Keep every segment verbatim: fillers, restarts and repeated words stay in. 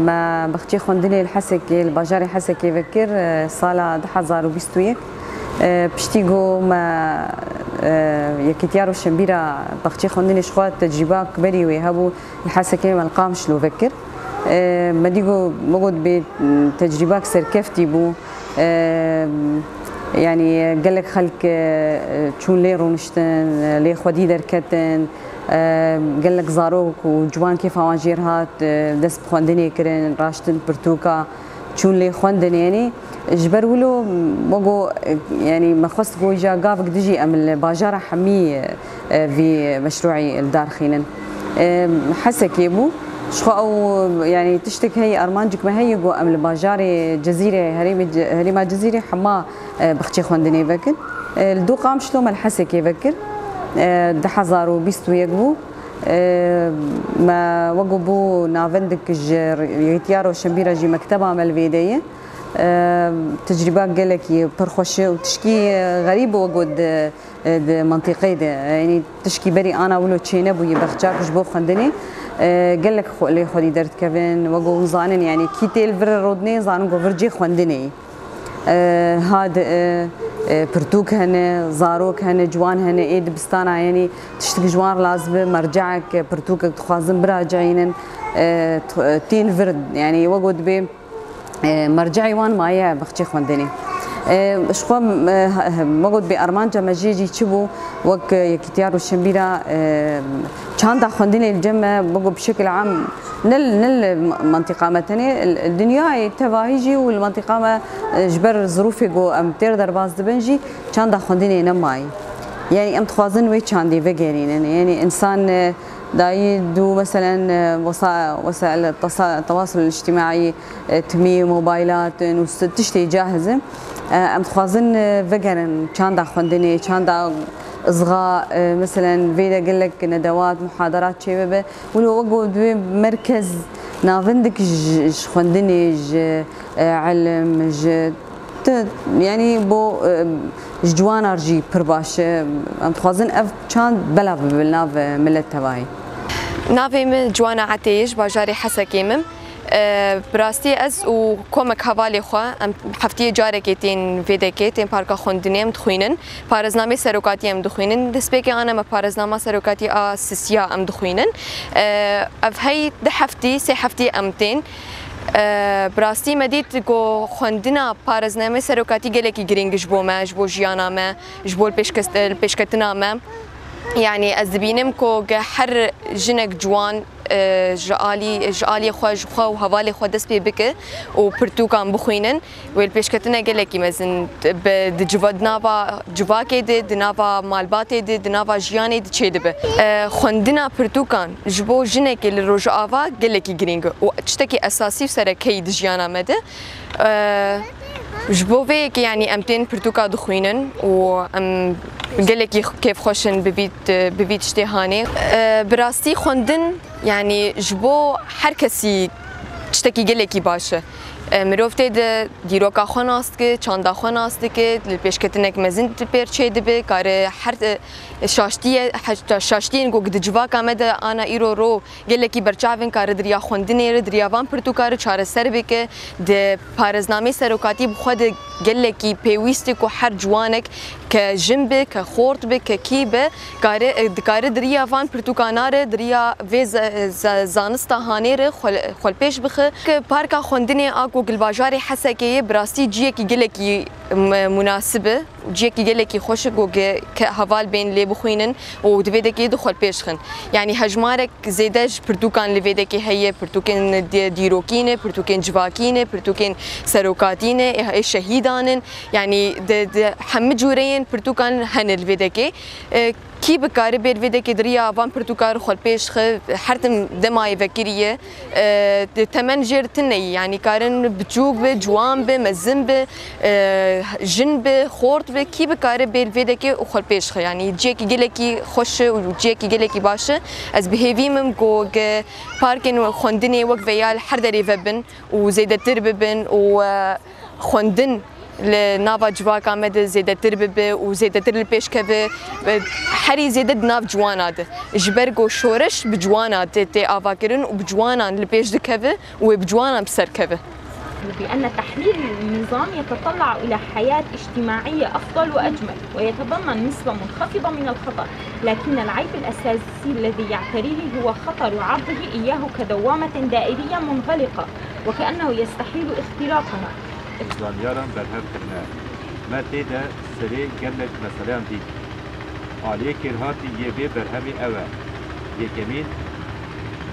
Me bexçê xwendinê li Hesekê, li bajarê Hesekê vekir, e, sala du hezar û bîst û yek. E, piştî ku me, e, Yekîtiya Roşenbîra bexçê xwendinê ji xwe tecrîba ku berî wê hebû, li Hesekê me li Qamişlo vekir. E, me dî ku, me got bê tecrîbak serkeftî bû. E, yanî gelek xelk, e, çûn lê rûniştin, lê xwedî derketin. E, gelek zarok û ciwan kêfa wan jêr hat, e, dest bi xwendinê kirin, raştin pirtûka, çûn lê xwendin. Yanî ji ber wilo me got, e, yanî me xwest ku îja gavik dijî em li bajara hemî, e, vî meşrûî li dar xînin. E, Hesekê bû. Ji xwe ew, yanî tiştek heye, armancik me heye ku em li bajarê Cizîrê, herêmê Ce-, herêma Cizîrê hema, e, bexçê xwendinê vekin. E, li dû Qamişlo me li Hesekê vekir. E, du hezar û bîst û yek bû. E, me wek ku bû navendik ji Yekîtiya Roşenbîra jî mekteba me li vê de ye. E, tecrîba gelekî pir xweş e û tişkî, e, xerîb e wek ku di, e, di mentiqê de, e, yanî tişkî berî ana wilo çênebûyî bexçak ji bo xwendinê, e, gelek xwe, lê xwedî derdikevin, wek ku hûn zanin, yanî kî tê li vir rûdinê, zanin ku vir cê xwendinê ye. E, ha di, e, e, pirtûk hene, zarok hene, ciwan hene, ê dibistana, yanî tiştik ji wan re lazim be, merceek, pirtûkek dixwazin biracihînin, e, t-, tên vir, yanî wek ku dibê, e, merceê wan maye bexçê xwendinê. E, ji xwe, e, he-, he-, me got bê armanca me jê jî çi bû, wek, e, Yekîtiya Roşenbîra, e, çanda xwendinê li cem me, me got bi şekil am, ne li, ne li mentiqa me tenê, li, li dinyayê tevahî jî û li mentiqa me, e, ji ber zirûfê ku em têr derbas dibin jî çanda xwendinê nemayî. Yanî em dixwazin wê çandê vegerînin. Yanî însan, e, dayî dû, meselen, e, wesa-, wesaîl tesa-, tewasul îctîmaî, e, timî, mobaylat in û s-, tiştê cahiz in. E, em dixwazin, e, vegerin çanda xwendinê, çanda izxa, e, meselen, vê de gelek nedewat, muhadarat çêbibe. Wilo wek got divê merkez navindik ji, ji xwendinê, ji, e, ilim, ji Ti, yanî bo, e, ji ciwanan jî pir baş e. Em dixwazin ev çand belav bibe li nav, e, milet tevahî. Navê min Ciwana Etê ye, ji bajarê Hesekê me. E, bi rastî ez û komek hevalê xwe, em heftiyê carekê tên vê dekê, tên parka xwendinê em dixwînin. Parêznamê serokatî em dixwînin. Destpêkê ana me parêznama serokatî a sisiya em dixwînin. E, ev hey du heftî, sê heftî em tên. E, bi rastî me dît ku xwendina parêznamê serokatî gelekî girîng ji bo me, ji bo jiyana me, ji bo li pêşkes-, li pêşketina me. Yanî ez dibînim ku ge her jinek ciwan, e, ji alî, ji alî xwe, ji xwe û hevalê xwe dest pê bike û pirtûkan bixwînin, wê li pêşketina gelekî mezin bi, di civa-, di nava civakê de, di nava malbatê de, di nava jiyanê de çêdibe. E, xwendina pirtûkan ji bo jinekê li Rojava gelekî girîng e û tiştekî esasî û serekeyî di jiyana me de. E, ji bo vê yekê, yanî em tên pirtûka dixwînin û em gelekî kêfxweş in bi vî, bi vî tiştê hanê. E, bi rastî xwendin, yanî ji bo her kesî tiştekî gelekî baş e. E, mirov tê de dîroka xwe nas dike, çanda xwe nas dike, li pêşketinek mezin di pêr çê dibe, kare her, e, şaştiye, he-, şaştiyên ku di civaka me de ana îro ro gelekî berçav in, kare di riya xwendinê re, di riya van pirtûka re çareser bike, di parêznamê serokatî bi xwe de gelekî pêwîst e ku her ciwanek ke jin be, ke xort be, ke kî be, kare, dikare di riya van pirtûkana re, di riya vê ze-, ze-, zanista hanê re xwe, xwe li pêş bixe. Ke parka xwendinê a ku li bajarê Hesekê ye, bi rastî ciyekî gelekî m-, munasib e, ciyekî gelekî xweş e ku ge-, ke heval bên lê bixwînin û di vê dekê de xwe li pêş xin. Yanî hejmarek zêde ji pirtûkan li vê dekê heye, pirtûkên di-, dîrokî ne, pirtûkên civakî ne, pirtûkên serokatî ne, ê, ê şehîdan in. Yanî di, di hemî cûreyên pirtûkan hene li vê dekê. E, kî bikare bê li vê dekê di riya van pirtûkan re xwe li pêş xe, her tim dema yê vekirî ye. E, di temen jêr tune yî, yanî karin biçûk be, ciwan be, mezin be, e, jin be, xort be, kî bikare bê li vê dekê û xwe li pêş xe. Yanî ciyekî gelekî xweş e û ciyekî gelekî baş e. Ez bi hêvî me ku ge parkên xwendinê wek veya li her derê vebin û zêdetir bibin û, e, xwendin Li nava civaka me de zêdetir bibe û zêdetir li pêş keve, e, herî zêde di nav ciwana de. Ji ber ku şoreş bi ciwana tê, tê avakirin û bi ciwanan li pêş dikeve û wê bi ciwanan bi ser keve. بأن تحليل النظام يتطلع إلى حياة اجتماعية أفضل وأجمل، ويتضمن نسبة منخفضة من الخطر، لكن العيب الأساسي الذي يعتريه هو خطر عرضه إياه كدوامة دائرية منغلقة، وكأنه يستحيل اختراقها. Zanyara berhev kirine. Me tê de serê gelek meseleyan dît. Aliyê kêrhatî yê vê berhemê ew e. Yekemîn,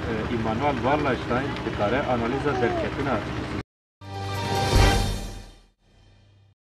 e, Immanuel Wallerstein dikare analîza derketina